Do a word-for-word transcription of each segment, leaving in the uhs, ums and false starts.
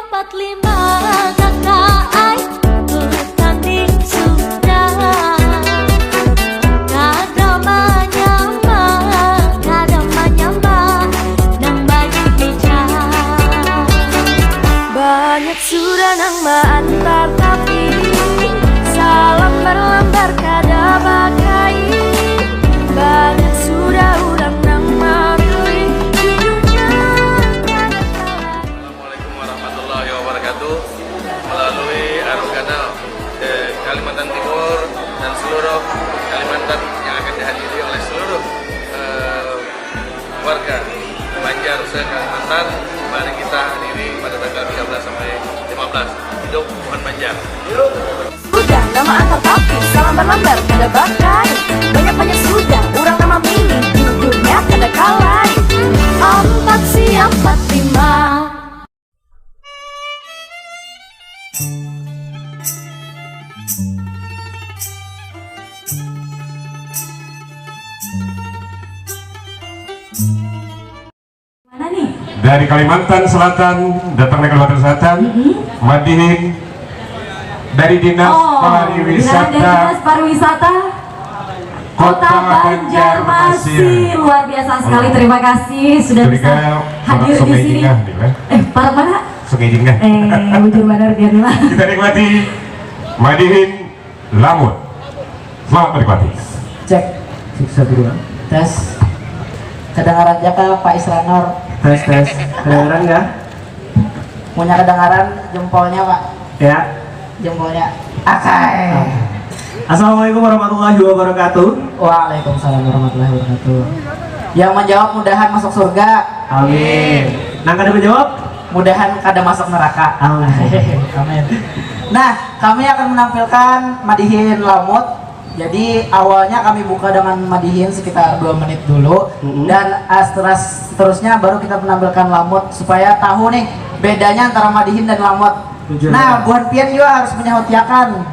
Empat lima K K I, bertanding sudah. Kada manyambah, kada manyambah, nang baju hijau. Banyak sudah nang maantar, tapi salam berlambar kada bakai. Banyak sudah urang nang mamilih, jujurnya kada kalah. Assalamualaikum warahmatullahi wabarakatuh. Melalui Aru Ganal, eh, Kalimantan Timur dan seluruh Kalimantan yang akan dihadiri oleh seluruh, eh, warga Banjar se-Kalimantan, mari kita hadiri pada tanggal tiga belas sampai lima belas. Hidup Tuhan Banjar. Sudah lama antar tapi salam berlambar kada bakai. Banyak-banyak sudah urang nang mamilih, jujurnya kada kalah. Empat siap, empat lima. Mana nih? Dari Kalimantan Selatan, datang dari Kalimantan Selatan, Mm-mm. Madihin dari Dinas Oh, Pariwisata. Dari Dinas Pariwisata Kota Kota Banjarmasin. Banjarmasin. Luar biasa sekali. Hmm. Terima kasih sudah Curiga bisa hadir di Sungai sini. Jingah nih, eh. Eh, para mana? Sungai Jingah. Eh, bujur banar dia nih lah. Kita nikmati Madihin Lamut. Selamat menikmati. Cek. Sukses dulu. Tes. Kedengaran aja kah, Pak Isranor? Tes, tes. Kedengaran nggak? Punya kedengaran jempolnya, Pak? Ya. Jempolnya. Akai. Assalamualaikum warahmatullahi wabarakatuh. Waalaikumsalam warahmatullahi wabarakatuh. Yang menjawab mudahan masuk surga. Amin. Nang kada menjawab? Mudahan kada masuk neraka. Amin. Amin. Nah, kami akan menampilkan Madihin Lamut. Jadi, awalnya kami buka dengan Madihin sekitar dua menit dulu. Mm-mm. Dan, eh, setelah, seterusnya baru kita menampilkan Lamut supaya tahu nih bedanya antara Madihin dan Lamut. Bujur. Nah, buhan pian juga harus menyahutiakan.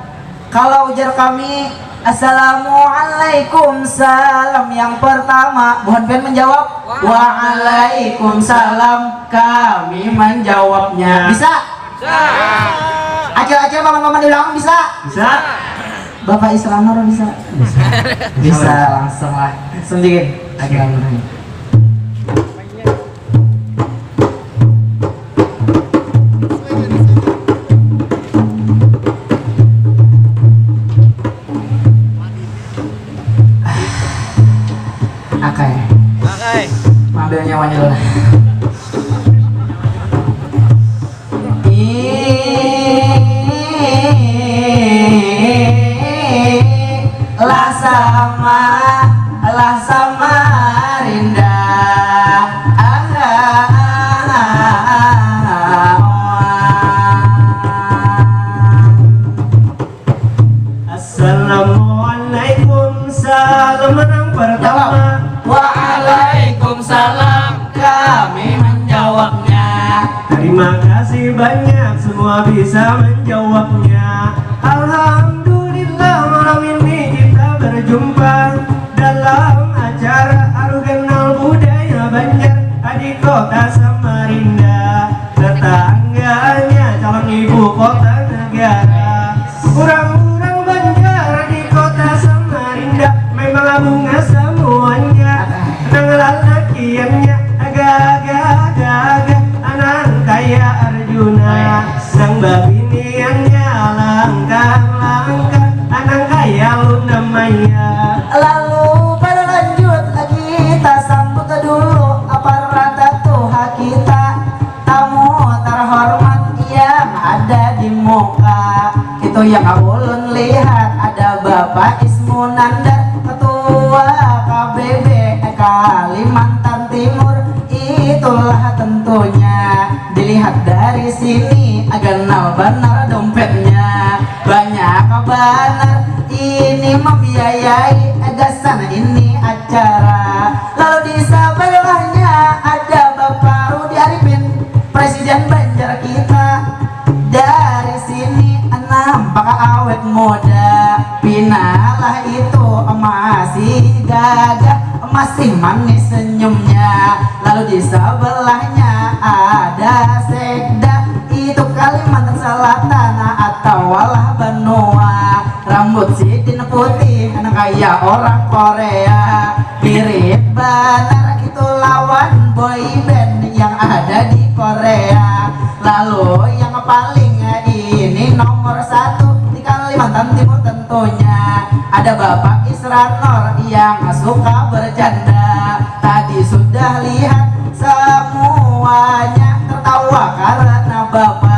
Kalau ujar kami, "Assalamualaikum, salam yang pertama." Buhan pian menjawab, "Waalaikumsalam." Kami menjawabnya. Bisa? Bisa. Acil-acil, paman-paman di belakang bisa? Bisa. Bapak Isranor bisa? Bisa. Bisa, langsung lah. Langsung dikit. Oke. Bismillahirrahmanirrahim. Akai. Akai. Ambil nyawanya dulu lah. Ih, lah sama, lah sama rindah. Ah, ah, ah, ah, ah. Assalamualaikum, salam nang pertama. Jawab. Waalaikumsalam, kami menjawabnya. Terima kasih banyak, semua bisa menjawabnya. Alhamdulillah, malam ini kita berjumpa dalam acara Aru Ganal Budaya Banjar di kota Samarinda, tetangganya calon ibu kota negara. Urang-urang Banjar di kota Samarinda memang bunga semuanya. Nang lalakiannya gagah-gagah, nang kaya Arjuna. Nang babiniannya langkah-langkah, nang kaya Luna Maya. Lalu berlanjut kita sambut dulu aparat tuha kita. Tamu terhormat yang ada di muka, itu yang ulun lihat ada Bapak Ismu Nandar, Ketua K B B Kalimantan Timur. Itulah tentunya dilihat dari sini, ganal banar dompetnya, banyak banar ini membiayai gasan ini acara. Lalu di sebelahnya ada Bapak Rudi Arifin, Presiden Banjar kita. Dari sini nampak awet muda, pinalah itu masih gagah, masih manis senyumnya. Lalu di sebelahnya ada sekda, itu Selatan atawa lah benua, rambut sidin putih nang kaya orang Korea. Mirip banar itu lawan boy band yang ada di Korea. Lalu yang paling ini nomor satu di Kalimantan Timur tentunya. Ada Bapak Isranor yang suka bercanda. Tadi sudah lihat semuanya tertawa karena Bapak.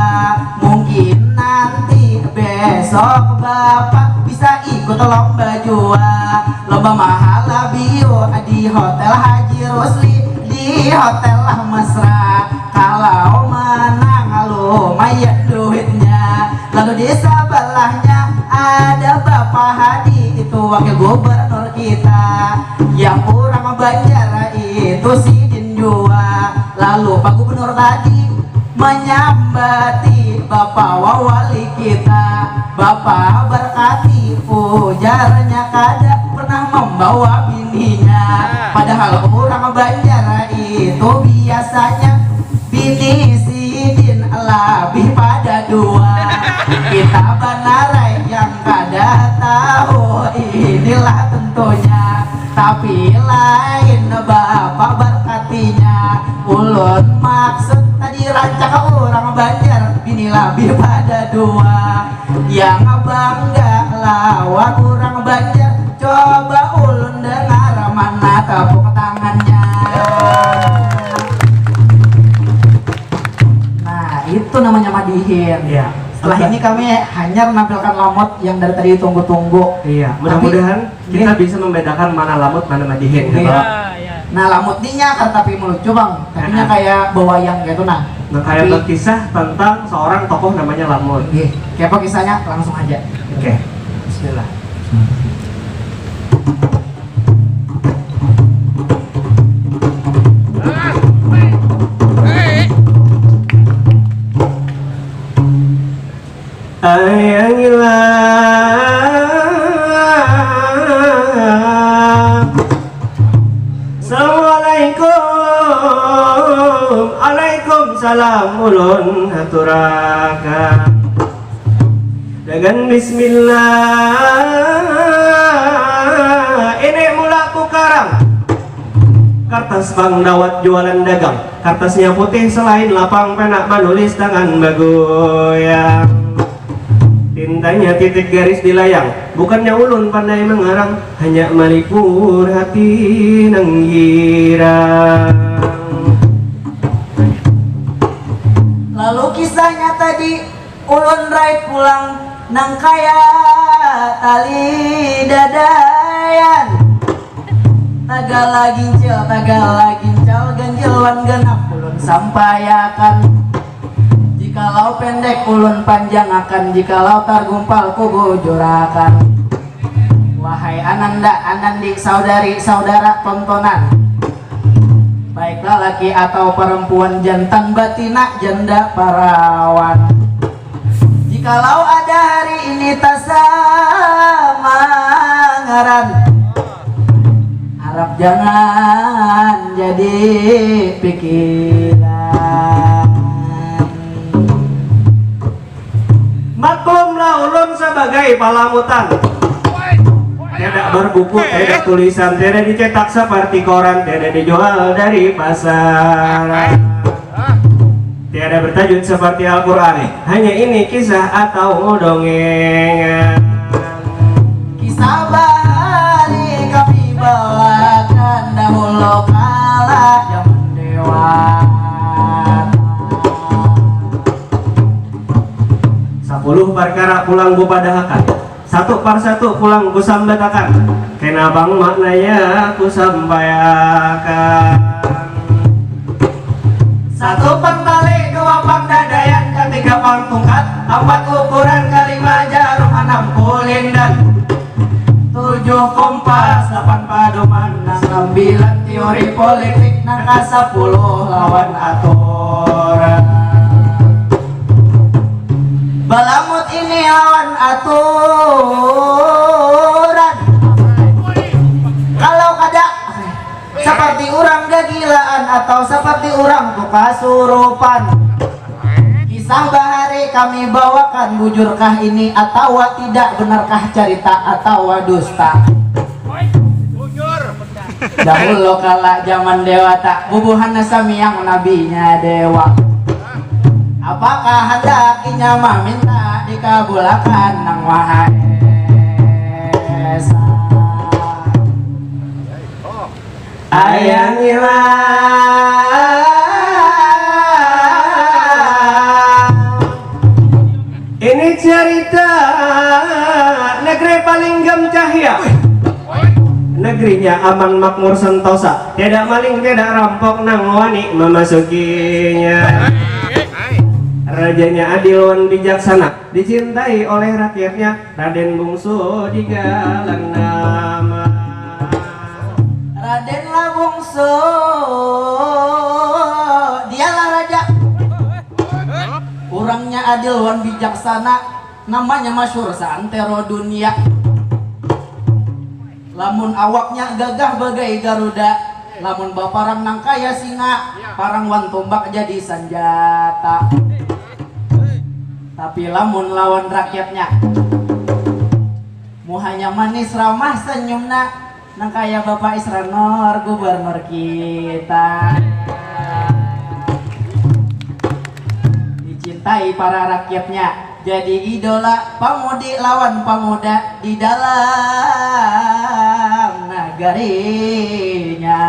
Mungkin nanti besok Bapak bisa ikut lomba jua. Lomba mahalabiu di Hotel Haji Rusli, di Hotel Mesra. Kalau menang lumayan duitnya. Lalu di sebelahnya ada Bapak Hadi, itu wakil gubernur kita. Yang orang Banjar itu sidin jua. Lalu Pak Gubernur tadi menyambati Bapak Wawali kita. Bapak berkati, ujarnya, kada pernah membawa bininya. Padahal orang Banjar itu biasanya bini sidin lebih pada dua. Kita banarai yang kada tahu, inilah tentunya. Tapi lain Bapak berkatinya. Ulun maksud tadi rancak orang Banjar, bini lebih pada dua. Yang bangga lawan orang Banjar, coba ulun dengar mana tepuk tangannya. Nah, itu namanya madihin. Iya. Setelah ini kami hanya menampilkan lamut yang dari tadi ditunggu-tunggu. Iya, tapi mudah-mudahan kita ini bisa membedakan mana lamut, mana madihin, gitu. Iya. Nah, lamut ni nya kada tapi melucu, Bang. Tapi nya kayak bewayang gitu, nah. Nah, kayak tapi berkisah tentang seorang tokoh namanya Lamut. Iya. Kayak apa kisahnya? Langsung aja. Oke. Bismillah. Ayang ilah. Assalamualaikum. Alaikum salam, ulun haturakan dengan bismillah. Ini mula tukarang. Kartas pang dawat jualan dagang. Kartasnya putih selain lapang, pena manulis tangan bagoyang. Tintanya titik garis dilayang. Bukannya ulun pandai mengarang, hanya malipur hati nang girang. Lalu kisahnya tadi ulun rait pulang nang kaya tali dadayan. Tagala gincil, tagala gincal, ganjil wan ganap ulun sampaiakan. Jikalau pendek ulun panjangakan, jikalau targumpal kugujurakan. Wahai ananda, anandi, saudari, saudara tontonan, baik lalaki atau perempuan, jantan batina, janda parawan. Jikalau ada hari ini tasamangaran, harap jangan jadi pikiran. Maklumlah ulun sabagai palamutan. Tiada berbuku, tiada tulisan, tiada dicetak seperti koran, tiada dijual dari pasar. Tiada bertajwid seperti Al-Quran. Hanya ini kisah atau dongeng. Kisah bahari kami bawakan dahulu kala zaman dewata. Sapuluh parkara pulang kupadahakan. Satu par satu pulang kusambatakan, kena pang maknanya kusampaiakan. Satu pang tali, dua pang dadayan, katiga pang tungkat, ampat ukuran, kalima jarum, anam kulindan, tujuh kompas, lapan padoman, nang sambilan teori politik, nang kasapuluh lawan aturan. Balamut ini lawan aturan. Kalau kada seperti urang gagilaan atau seperti urang tu kasurupan. Kisah Tah bahari kami bawakan bujurkah ini atawa tidak, benarkah carita atawa dusta. Dahulu kala zaman dewata, bubuhan samiang nabinya dewa. Apakah handak inya maminta dikabulakan nang wahai sa. Ayang hilang. Ini cerita negeri Palinggam Cahya. Negerinya aman makmur sentosa, tiada maling, tiada rampok nang wani memasukinya. Rajanya adil wan bijaksana, dicintai oleh rakyatnya. Raden Bungsu digalang nama. Raden lah Bungsu, dialah raja. Urangnya adil wan bijaksana, namanya masyhur saantero dunia. Lamun awaknya gagah bagai garuda, lamun baparang nang kaya singa, parang wan tumbak jadi sanjata. Tapi lamun lawan rakyatnya, muhanya manis ramah senyumna, nang kaya Bapak Isran Nur, gubernur kita. Dicintai para rakyatnya, jadi idola pamudi lawan pamuda di dalam nagarinya.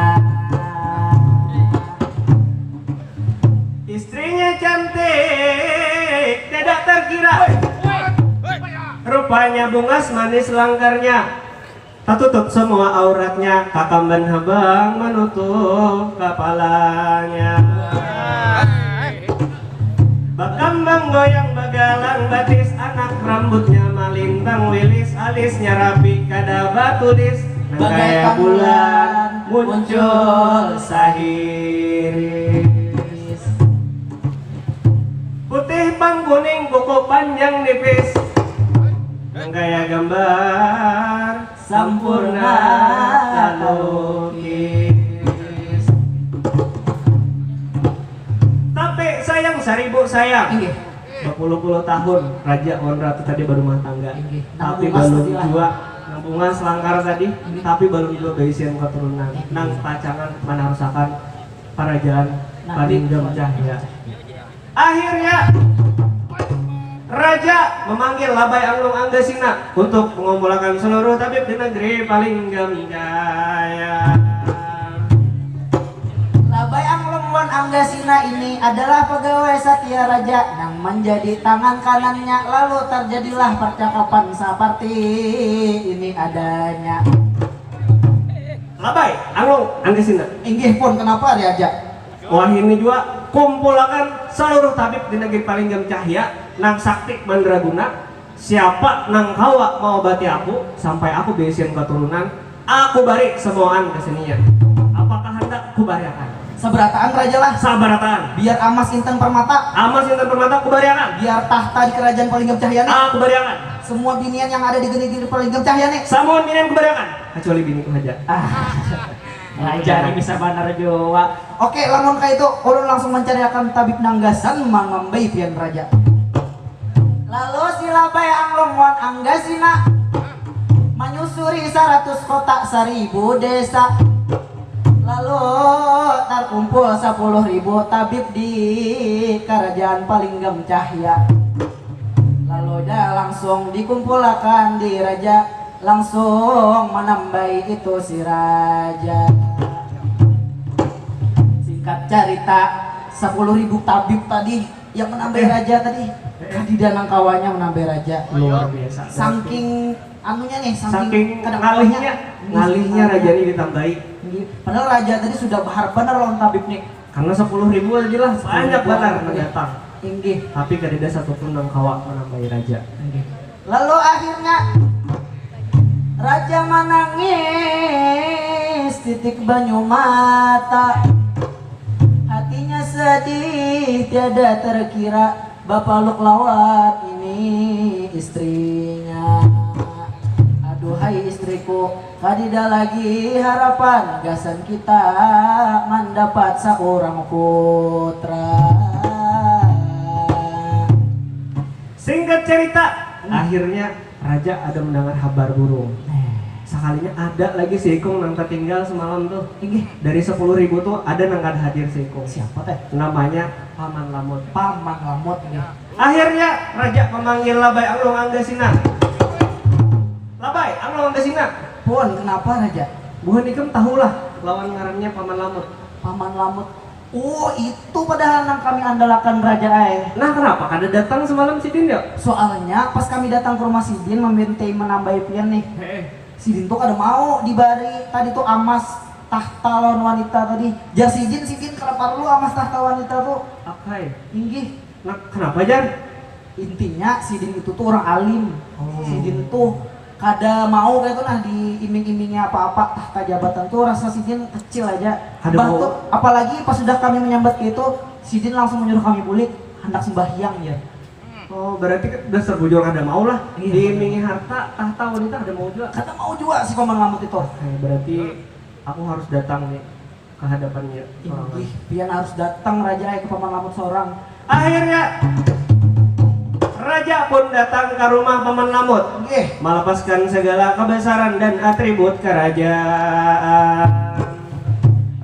Istrinya cantik, tidak terkira. Rupanya bungas manis langkarnya. Tatutup semua auratnya, kakamban habang menutup kapalanya. Bakambang goyang bagalang batis, anak rambutnya malintang wilis, alisnya rapi kada batulis, nang kaya bulan muncul sahiris. Putih pang kuning kuku panjang nipis, nang kaya gambar sampurna talukis. Tapi sayang saribu sayang. Inggih. Bapuluh-puluh tahun raja wan ratu tadi barumah tangga. Inggih. Nang tapi bungas balum tadi lah. Jua, nang bungas langkar tadi, inggih, tapi balum jua baisian katurunan. Inggih. Nang pacangan manarusakan parajaan. Nah, Palinggam Cahya. Akhirnya, raja memanggil Labai Anglung Anggasina untuk mengumpulakan seluruh tabib di negeri Palinggam Jaya. Labai Anglung wan Anggasina ini adalah pegawai satia raja yang menjadi tangan kanannya, lalu terjadilah percakapan seperti ini adanya. Labai Anglung Anggasina. Inggih pun, kenapa, Raja? Wahini jua, kumpulakan saluruh tabib di negeri Palinggam Cahya nang sakti mandraguna. Siapa nang kawa maobati aku sampai aku baisian katurunan, aku bari samuaan ka sininya. Apakah handak kubariakan? Sabarataan, Raja lah. Sabarataan. Biar amas intan permata. Amas intan permata kubariakan. Biar tahta di kerajaan Palinggam Cahya ni. Aku bariakan. Semua binian yang ada di negeri Palinggam Cahya ni. Samuaan binian kubariakan. Kecuali biniku haja. Ah. Raja ni bisa banar jua. Oke, lamun kaitu, ulun langsung mancariakan tabib nang gasan mangambai pian, Raja. Lalu si Labai Anglung wan Anggasina manyusuri saratus kota, saribu desa. Lalu tarkumpul sapuluh ribu tabib di karajaan Palinggam Cahya. Lalu dah langsung dikumpulakan di raja, langsung manambai itu si raja. Singkat carita, sapuluh ribu tabib tadi yang manambai, eh, raja tadi, eh, kadida nang kawanya manambai raja. Luar biasa. Saking anunya nih, saking, saking kada ngalihnya, ngalihnya raja ini ditambahi. Padahal raja tadi sudah bahar banar lawan tabib nih. Karena sepuluh ribu aja lah, banyak banar nang datang. Inggih. Tapi kadada satupun nang kawa manambahi raja. Inggih. Lalu akhirnya raja manangis titik banyu mata. Hatinya sedih tiada terkira. Bapaluk lawan ini istrinya. Aduhai istriku, kadida lagi harapan gasan kita mandapat saurang putra. Singkat cerita, hmm. Akhirnya raja ada mendengar habar burung. Nah. Sekalinya ada lagi seikung nang tertinggal semalam tuh. Inggih. Dari sepuluh ribu tuh ada nang kada hadir seikung. Siapa teh? Namanya Paman Lamut. Paman Lamut, inggih. Akhirnya raja memanggil Labai Anglung Anggasina. Labai Anglung Anggasina. Pun, kenapa raja? Buhan ikam tahulah lawan ngarannya Paman Lamut. Paman Lamut. Oh, itu padahal nang kami andalakan, Raja ai. Nah, kenapa kada datang semalam sidin ya? Soalnya pas kami datang ke rumah sidin memintai menambai pian nih. Heeh. Sidin tuh kada mau dibari tadi tuh amas tahta lawan wanita tadi. Jar sidin, sidin kada perlu amas tahta wanita tuh. Akai. Inggih. Nah, kenapa jar? Intinya sidin itu tuh orang alim. Oh. Sidin tuh kada mau kayak itu nah diiming-imingi apa-apa tahta jabatan tuh rasa sidin kecil aja. Bah tuh, apalagi pas sudah kami menyambat kayak itu, sidin langsung menyuruh kami bulik hendak sembahyang ya. Oh, berarti dasar bujur kada mau lah. Iya. Diimingi harta, tahta, wanita kada mau juga. Kada mau juga si Paman Lamut itu. Oke, berarti aku harus datang nih ke hadapannya. Inggih, pian harus datang, Raja, ke Paman Lamut seorang. Akhirnya, Raja pun datang ke rumah Paman Lamut. Inggih. Melepaskan segala kebesaran dan atribut kerajaan.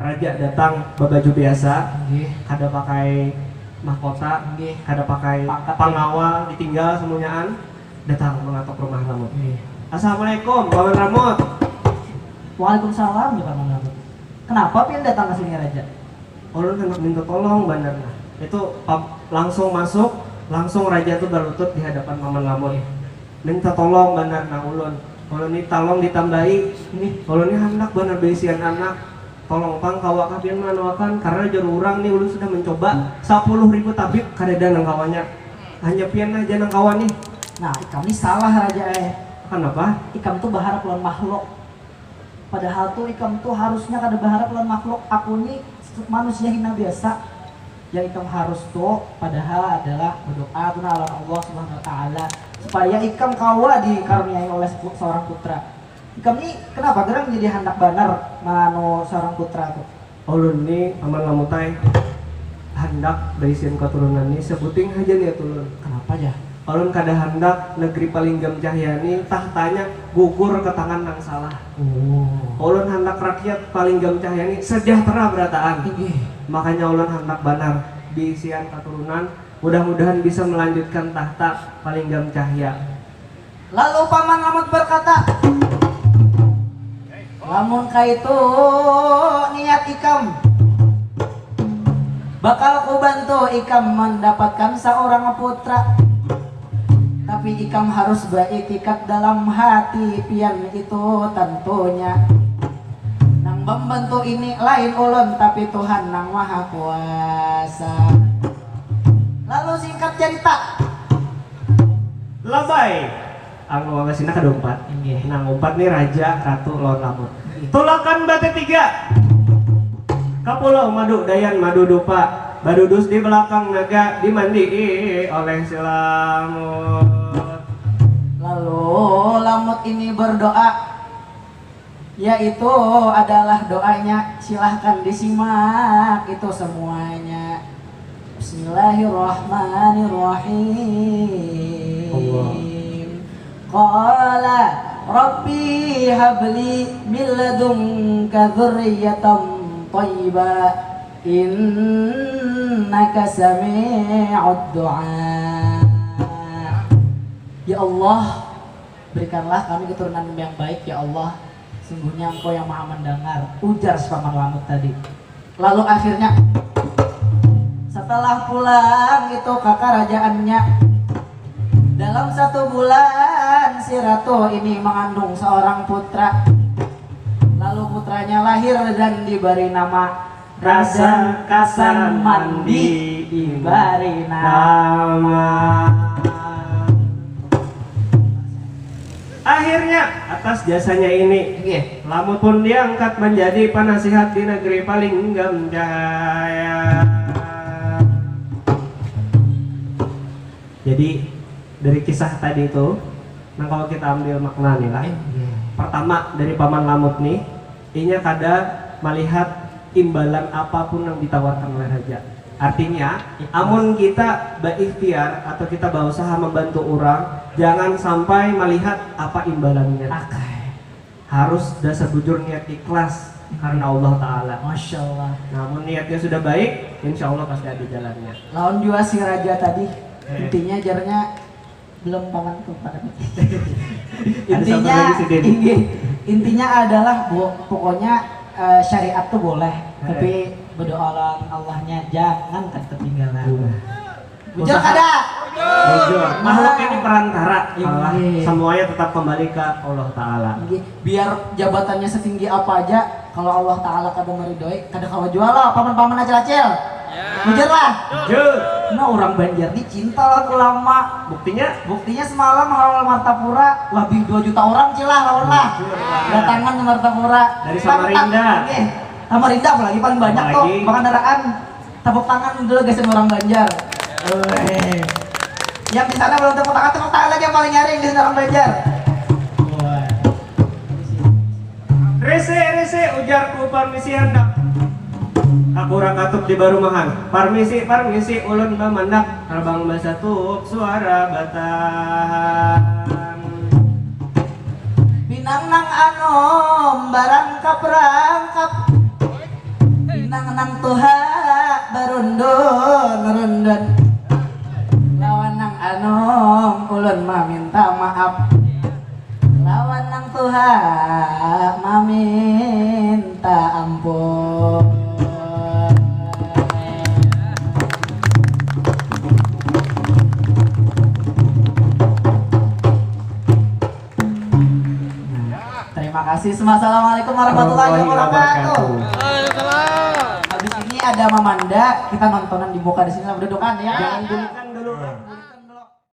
Raja datang berbaju biasa, inggih. Kada pakai mahkota, inggih. Kada pakai pangkat, pangawal, ditinggal semunyaan. Datang mengatok rumah Lamut. Inggih. Assalamualaikum, Paman Lamut. Waalaikumsalam, ya Paman Lamut. Kenapa pian datang ke sini, Raja? Ulun handak minta tolong banar nah. Itu langsung masuk, langsung raja tu balutut di hadapan Paman Lamut. Minta tolong banar nah ulun. Ulun ni tolong ditambahi. Ulun ni handak banar baisian anak. Tolong pang kawa kah pian maanuakan karena jar urang ni ulun sudah mencoba sapuluh ribu tabib kadada nang kawanya. Hanya pian haja nang kawa nih. Nah, ikam ni salah, Raja eh. Kanapa? Ikam tu baharap lawan makhluk. Padahal tu ikam tu harusnya kada baharap lawan makhluk. Aku ni manusia hina biasa. Yang ikam harus tu padahal adalah berdoa tu nah lawan Allah Subhanahu wa Ta'ala supaya ikam kawa dikaruniai oleh seorang putra. Ikam ni kenapa gerang jadi handak banar maanu seorang putra tu? Ulun ni Paman Lamut ai handak baisian katurunan ni sabuting haja niat ulun. Kanapa jar? Ulun kada handak negeri Palinggam Cahya ni tahtanya gugur ka tangan nang salah. Oh. Ulun handak rakyat Palinggam Cahya ni sejahtera berataan. Inggih. Makanya ulun handak banar baisian katurunan, mudah-mudahan bisa melanjutkan tahta Palinggam Cahya. Lalu Paman Lamut berkata, lamun kaitu niat ikam, bakal kubantu ikam mendapatkan seorang putra. Tapi ikam harus beritikat dalam hati pian itu tentunya. Nang membantu ini lain ulun, tapi Tuhan Nang Maha Kuasa. Lalu singkat cerita. Labai. Anu, wanga sina kada umpat. Inggih. Nang umpat ni raja, ratu, lawan lamut. Inggih. Tulakan batetiga. Ka Pulau Madu Dayan Madu Dupa. Badudus di belakang naga, dimandii oleh si lamut. Lalu lamut ini berdoa. Yaitu adalah doanya, silahkan disimak itu semuanya. Bismillahirrahmanirrahim. Allah. Qala rabbi habli min ladunka dzurriyyatan thayyibah innaka sami'ud du'a. Ya Allah, berikanlah kami keturunan yang baik, ya Allah. Sungguhnya Engkau yang Maha Mendengar, ujar si Paman Lamut tadi. Lalu akhirnya, setelah pulang itu ke kerajaannya, dalam satu bulan si ratu ini mengandung seorang putra. Lalu putranya lahir dan diberi nama Kasan, Kasan Mandi dibari nama. Akhirnya, atas jasanya ini, Inggih. Lamut pun diangkat menjadi penasihat di negeri Palinggam Cahaya. Jadi, dari kisah tadi itu, nang kalau kita ambil makna nih lah. Inggih. Pertama, dari Paman Lamut nih, inya kada melihat imbalan apapun yang ditawarkan oleh raja. Artinya, amun kita berikhtiar atau kita berusaha membantu orang, jangan sampai melihat apa imbalannya. Akai. Harus dasar bujur niat ikhlas karena Allah Ta'ala. Masya Allah. Namun niatnya sudah baik, insya Allah pasti ada jalannya. Lawan jua si raja tadi. Eh. Intinya jarnya belum paman tuh pada. Intinya, inggih. Intinya adalah bu, pokoknya eh, syariat tuh boleh, eh, tapi berdoa lawan Allahnya jangan ketinggalan. Ujar kada? Bujur. Makhluk ini perantara. Iya. Semuanya tetap kembali ke Allah Ta'ala. Biar jabatannya setinggi apa aja, kalau Allah Ta'ala kada meridoi, kada kawa jua lah paman-paman acil-acil. Bujur lah. Bujur. Nah, orang Banjar ini cinta lawan ulama. Buktinya? Buktinya semalam hal Martapura lebih dua juta orang cilah lawan lah. Datangan ke Martapura. Dari Samarinda. Samarinda apalagi paling banyak tuh. Apalagi. Pengendaraan. Tepuk tangan dulu guys sama orang Banjar. Weh. Yang di sana belum tepuk tangan, tepuk tangan lagi yang paling nyaring di sana orang Banjar. Wah. Risi, risi, ujarku parmisi handak. Aku rakatup di barumahan. Parmisi, parmisi, ulun bamandak. Rabang basatup suara batahan. Pinang nang anom barangkap-rangkap. Pinang nang tuha barundun-rundun. Lawan nang anom ulun maminta maaf. Lawan nang tuha maminta ampun. Terima kasih semua. Assalamualaikum warahmatullahi wabarakatuh. Habis ini ada Mamanda, kita nontonan di muka di sini, dudukan ya. Jangan dudukan dulu.